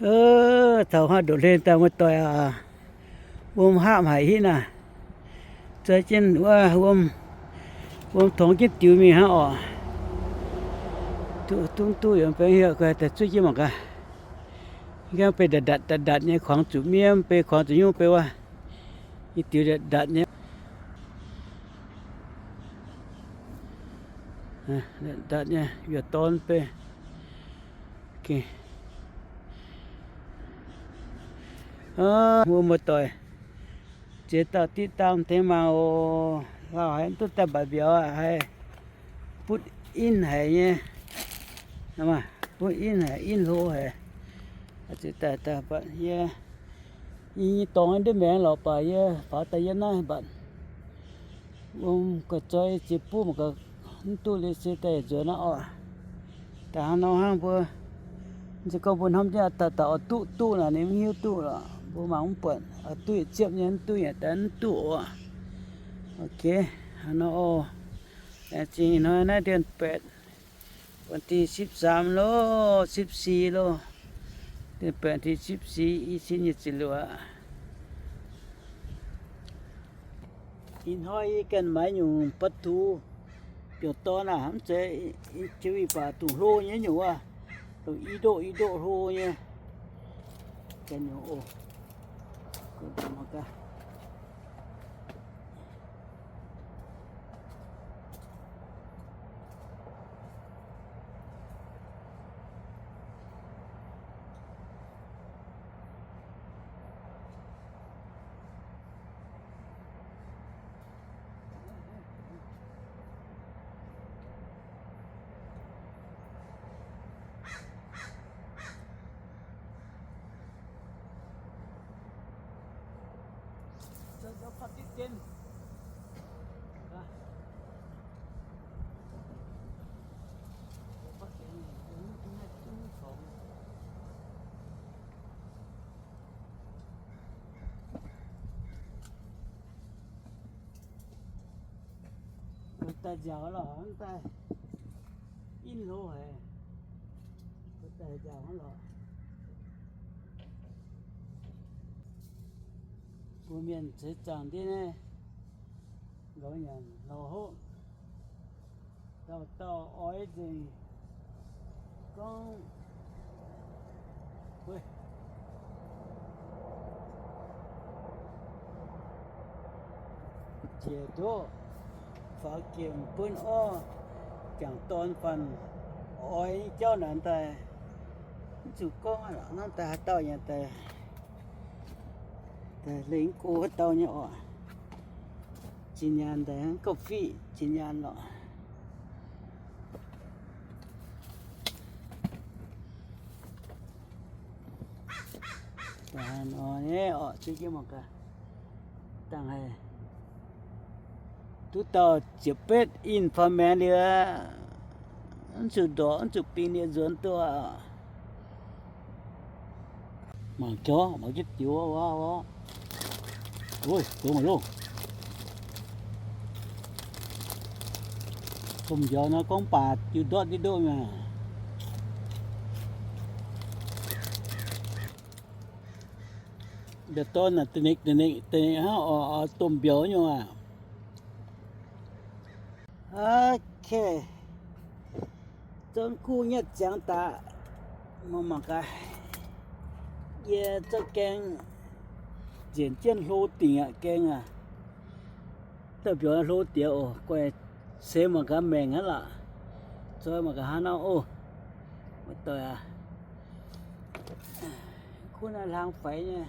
ເອີ ເຖົ້າຮາດໂດດເລນຕາມມາຕ່ອຍອາ ໂຮມຮາມໄຫຫີນນະ ເຈີຈິນວ່າໂຮມ ໂຮມຖົງຈິນຕິວມີຫາອອກ ຕຸ ຕຸງຕຸຍອອກໄປເຮືອກະແຕ່ຊຸຈິມອກກະ ຍັງໄປດັດດັດດັດດັດໃນຂອງຈຸມຽມ ໄປຂອງຈຸຍຸງໄປວ່າ ອີຕິວດາດາດເນຍ ເອີ ດາດາດເນຍ ຢູ່ຕອນເປ ໂອເຄ ເອີ ໝູ່ມາຕ່ອຍ ເຈຕາຕິຕາມເທມາໂອ ລາວໃຫ້ຕຸຕະບາດບຽວໃຫ້ put in ໃຫ້ເນຍ ນຳມາ put in ໃຫ້ in ໂລໃຫ້ ອາດຈະຕາຕາປະເຍ ອີຕອງໄດ້ແມງເຫຼົ່າປາເຍ ຝາຕາເຢັນນະບັດ ໂອມກະຈອຍຈິປູມກະ ນະຕູເລເຊແຕ່ເຈີນະອອ ຕາເນາະ ຫາງເປີ ຈະກໍບຸນທຳຈະຕາຕາອອຕຸຕຸນະ ນີ້ມີຕຸລະ ບໍ່ມາມັນເປີດ ອອຕຸຈຽບຍັງຕຸຍ ແຕ່ນະຕູ ໂອເຄ ຫາເນາະ ໂອ ແຕ່ຈິງເນາະ ໃນເດືອນແປດ ວັນທີສິບສາມໂລ ສິບສີ່ໂລ ເດືອນແປດທີສິບສີ່ ອີຊິນຍະຈິລວ ອິນຮອຍກັນໄມຍຸງປະຕູ ປຽວຕໍ່ນະ ຫຳເຈ ອີ ອີ ຈີວີປາຕູໂລຍະຢູ່ວ່າ ໂຕອີໂດ ອີໂດໂລຍະ ກັນຢູ່ໂອ ໂກມາກະ Kota Jao lo, anta in lo hai. Kota Jao lo. Pu mien che chang di ne. Lo nyan lo ho. Tao tao oi jing. Kong. Hui. Jie do. Fa kiem pun o. Kiang ton pan. Oi jao nan tai. Chu kong a la nan tai tao yan tai. Tai ling ku tao nya o. Chin yan tai kong fi chin yan lo. Tahan o ne o, sige mo ka. Tang hai. Tu tao chip pet in fa men dia. An su do, an su pin dia zon tu a. Mah cho, mah jit yo wa wa. Ôi, tu mah lu. Tum yo na kong pa, yu dot di do ma. Bia ton na, tenik, tenik, tenik, ha, o, o, tum bio nyu a. ໂອເຄ ຈົນກູເຫຍດຈາງຕາ ມາມັກກະ ເຢ ຈະແກງ ຈຽນຈຽນໂລຕິງອະ ແກງອະ ຕະບຽວໂລຕຽວ ໂອ ກວຍເຊມມັນກະແມງຫັ້ນລະ ຊອຍມັນກະຫັ້ນເອົາ ໂອ ມາຕໍ່ຍອະ ຄຸນອະທາງໄຟເນຍ.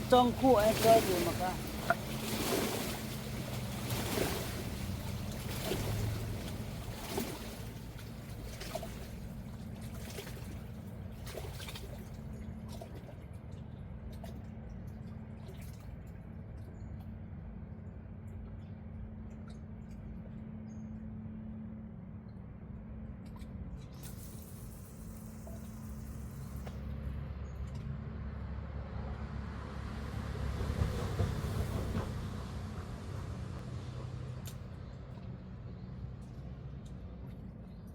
中国人做什么个？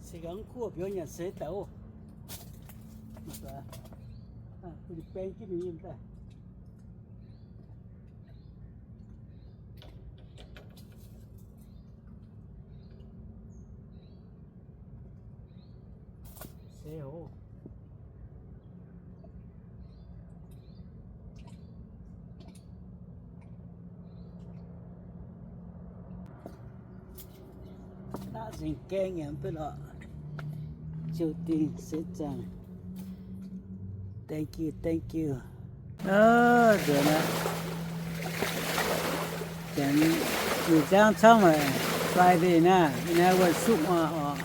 西洋货表演谁都，那个，啊，不是北京的人的。 Thank you, thank you. ເອີ ເດີນະ ຈັນກີດຈາງຊ່ອງ Friday ນະ ໃນວັນສຸກມາອອກ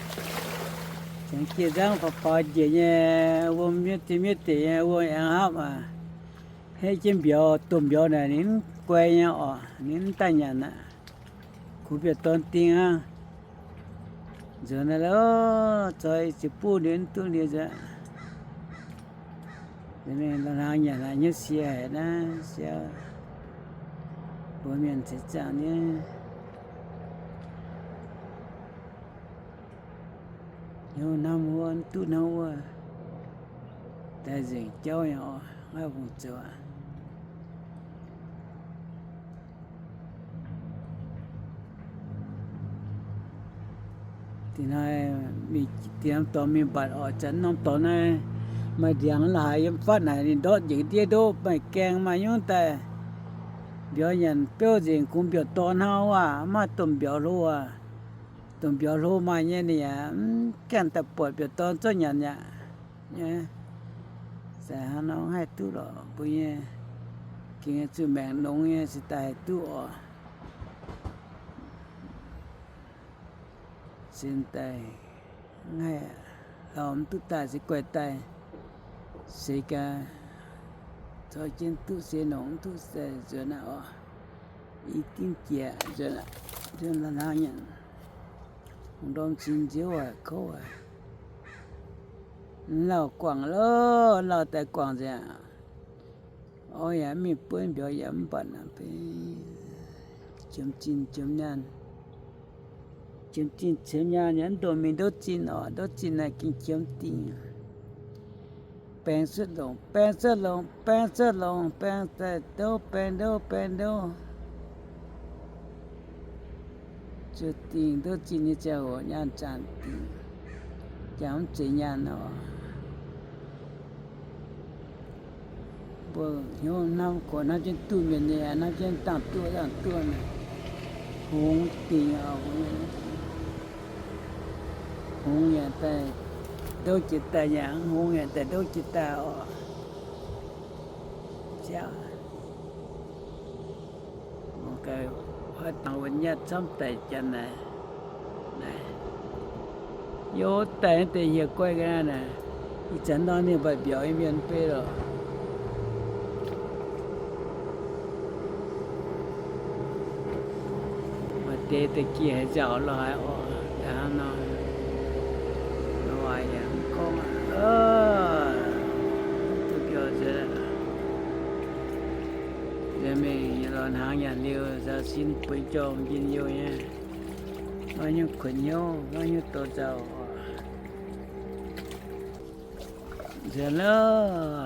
ຈັນກີດຈາງປະປາເຈຍ ວົງມິດຕິມິດຕິ ວົງແອງຮັບ ເຮັດຈິມບຽວ ຕົມບຽວນະ ນິນກວຍຍາອອກ ນິນຕາຍານະ ຄູບຽວຕອນຕິງອະ ເຈີນະເລີ ຈອຍຊິປູເດີນຕຸເດຈະ Cái này là hàng nhà là nhất xe hả đó, xe. Bố miền sẽ chào nhé. Nhiều năm hua, tu năm hua. Tại vì cháu nhỏ, hai vùng chùa. ທີ່ນາຍມີຕຽມຕົວມີບັດອອກຈັນນ້ອງຕົວນາຍ ມາດຽງຫຼາຍຍາມຟັດນາຍນີ້ ດອດເຢັງເດໂດ ໄມ້ແກງມາຍຸງແຕ່ ບຽວຢັນເປີ້ວເຢັງກຸມບຽວຕອນເຮົາວ່າ ມາຕົ້ມບຽວໂລວ່າ ຕົ້ມບຽວໂລມາເຍນີ້ ອືມ ແກ່ນແຕ່ປວດບຽວຕອນຈົນຫຍັນຍະ. ຍະ ສາຫານ້ອງໃຫ້ຕູ້ຫຼໍ່ປຸຍຍະ ກິນຈຸແມງນົງຍະ ຊິຕາຍຕູ້ອອ ຊິນໄຕ ໃຫ້ຫຼອມຕຸຕາຊິກວຍໄຕ ເສກາ ຊອຍຈິນຕຸເສໜົງຕຸແສເສືອນາອອ ອີຕິງເຈຍ ເສືອນາ ເສືອນານາຍະ Hùng Đôn xin Diếu à, khổ à. Lào Quảng lơ, Lào Tài Quảng gì à. Ôi à, mi bướn biểu yếm bận à, bê. Chấm chín, chấm nhan. Chấm chín, chấm nhan, nhắn đồ mình đốt chín ở, đốt chín này kinh chấm tin. ແປງສຸດລົງ ແປງສຸດລົງ ແປງສຸດລົງ ແປງໃສ່ໂຕ ແປງໂຕ ແປງໂຕ ຈຸດຕິງໂຕຈິນນີ້ຈະໂຫຍານຈານຕິງ ຈຳເຈຍານເນາະ ເບິ່ງໂຍມນຳ ຄົນນຳຈິນຕູ້ແມ່ນແນ່ ນຳຈິນຕັ້ງຕົວຕັ້ງຕົວນະ ຫົງຕິງເອົາ Hùng nhẹ tay, đâu chỉ tay nhẹ, hùng nhẹ tay, đâu chỉ tay ọ. Chà. Một cái hơi tăngဝင်nhất sống tay chân này. Này. Vô tay thì hiểu quay cái này nè. Ý chân đó nên phải biểu ý miền Tây rồi. ມາເຕະຕະກີ້ໃຫ້ເຈົ້າລອຍອອກທາງນອກ ລອຍຫຍັງຂອງ ເອີ ສຸດຍອດເລີຍ ຈະມີລອນຫາງຢ່າງດຽວ ຈະສິ້ນເປີນຈອງກິນຢູ່ເນຍ ວ່າຍັງຄົນໂຍ ວ່າຍັງໂຕເຈົ້າ ເສຍເລີ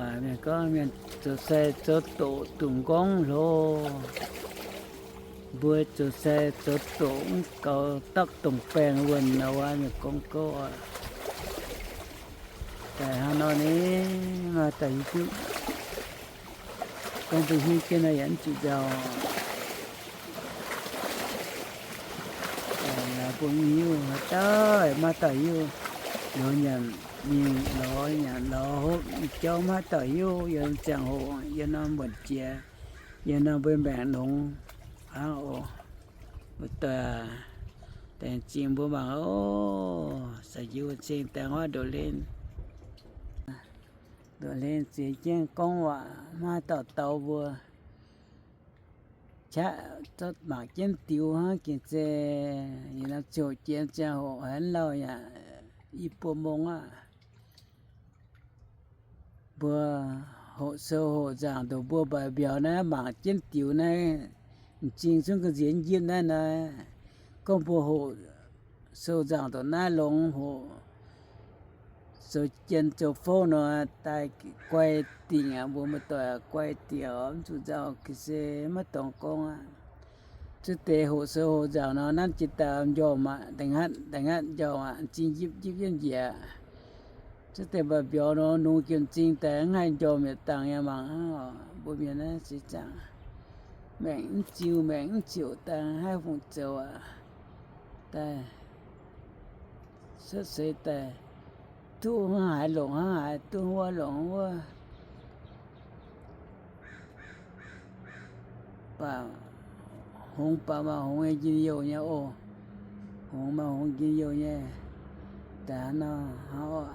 ຍ ແມ່ນກໍແມ່ນໂຕໃສ່ໂຕໂຕຕຸງກອງໂລ ເບີໂຕໃສ່ໂຕໂຕເກົາຕັກຕົງແປງເວີນນະວ່າແມ່ນກອງກໍ ແຕ່ຫານອນນີ້ມາແຕ່ຢູ່ Con bị hư kia này anh chị giàu. Là bông hiu hả tơi, má tơi hiu. Nó nhàn, nhìn nó nhàn, nó hốt, cháu má tơi hiu, giờ chẳng hộ, giờ nó bật chia. Giờ nó bên bạn nóng áo ô. Bữa tòa tèn chim bố bằng ô. Sa yu ching tèn hoa đổ lên. Đổ lên chỉ ching công hoa. Má tỏ tàu vừa. Chá chót mạc chén tiểu ha. Kì chê. Yì nà chô chén chá hộ hén lâu yà. Yì bùa mông á. Bùa hộ sơ hộ giảng đổ bùa bài biểu nà, mảng chén tiểu nà, ching xuống cái diễn viên nà nà, công bùa hộ sơ giảng đổ nà lông hộ sơ chén sơ phô nà, tai quay tỉnh à, bùa mà tỏi quay tiểu, chú giàu kì sê mất tổng công à. Chứ tê hộ sơ hộ giảng nà, năn chỉ ta dòm à, đừng hắt, đừng hắt dòm à, ching díp díp yên dìa. Chứ tê bà biểu nà, nụ kiểm ching tê ngay dòm yà tăng yà mảng, bùa miền nà, chỉ chẳng. Mẹng chiu, mẹng chiu tăng, hai phùng châu à. Tê. Sơ sê tê. Thu hái lông hái, thu hua lông hua. Pà hông pà mà hông ê jin yô nha ô. Hông mà hông jin yô nha. Tà nò hao.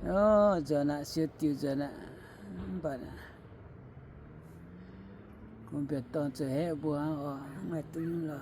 Ô, giờ nà siêu tiêu giờ nà. Bà nà. Cũng biết tòn sơ hẹ bùa ô. Ngay tưng lò.